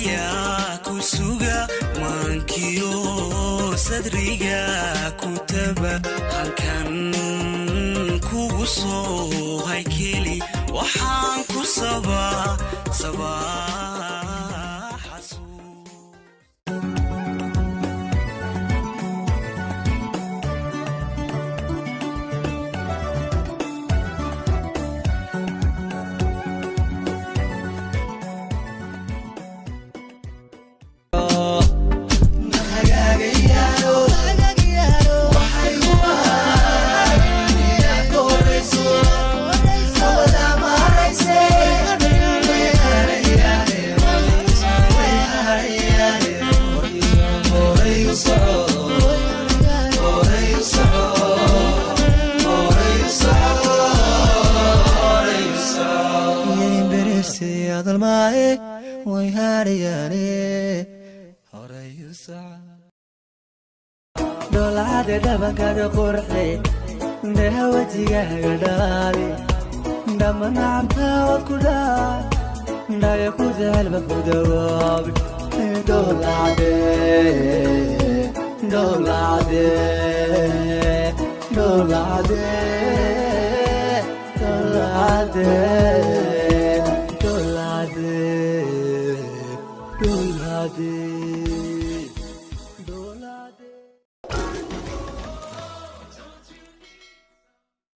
Ayaa ku suga maankiyo sadriga ku taba, halkan kugu soo haykeli, waxaan ku sabaa sabaa xasuus. Way hadhayaane, horay u soco. Dhoolacada dhabankaaga qurxday, deha wejigaaga dhalaali, dhammaan cabtaawad ku dhaay, dhaya ku jecelba ku dawoobi. Dhoolacade, dhoolacade, dhoolacade, dhoolacade.